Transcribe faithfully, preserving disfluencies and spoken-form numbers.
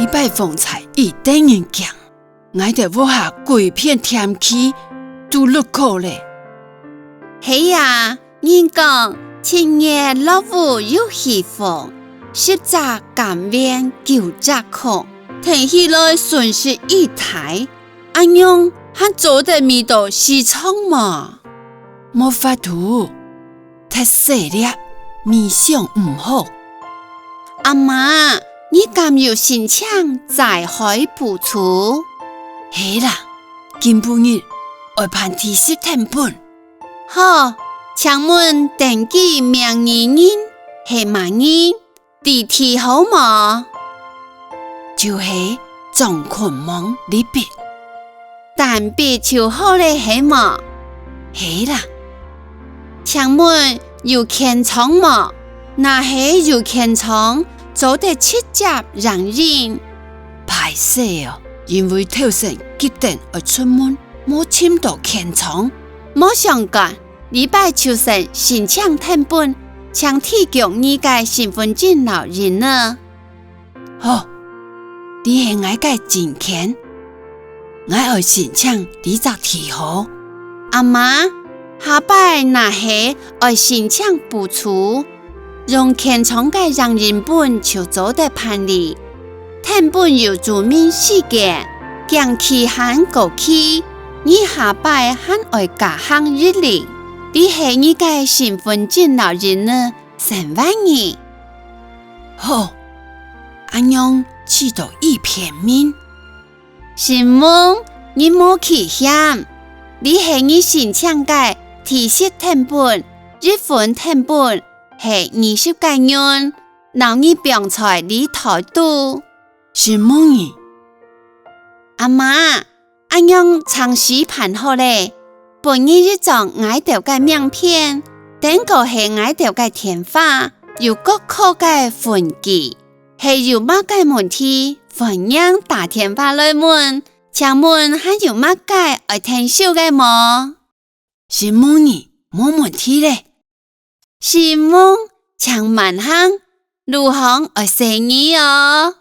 這擺風災一得人驚，𠊎兜屋下歸片田坵都熝著咧。係啊，人講，七月落雨又起風，十隻柑園九隻空，聽起來損失已大，恁樣還做得買著市場無？無法度，忒細粒，味想毋好。阿媽，你敢有申請災害補助？係啦，今晡日愛辦地籍謄本。好，請問登記名義人係麼人？ 知地號無？就係張坤望這筆。單筆就好咧係無？係啦。請問有權狀無？若係有權狀，做得直接影印。歹勢哦，因為頭先急等愛出門，無尋著權狀。無相干， 這擺就先申請謄本，請提供你个身分證摎印仔。好，這係𠊎个證件，𠊎愛申請這隻地號。阿媽，下擺若係愛申請補助，用權狀个影印本就做得辦理。謄本有註明時間，驚期限過去， 你下擺還愛加項一哩，這係你个身分證摎印仔，先還你。好，恁樣就做得便民。承蒙，你無棄嫌。這係你申請个地籍謄本，一份謄本係二十個銀，摎你放在這袋肚。承蒙你。阿媽， 恁樣程序辦好咧，分你一張𠊎兜个名片，頂高係𠊎兜个電話，有各科个分機。係有麼个問題，歡迎打電話來問。請問還有麼个愛𢯭手个無？承蒙你，無問題咧。承蒙，請慢行，路項愛細義哦。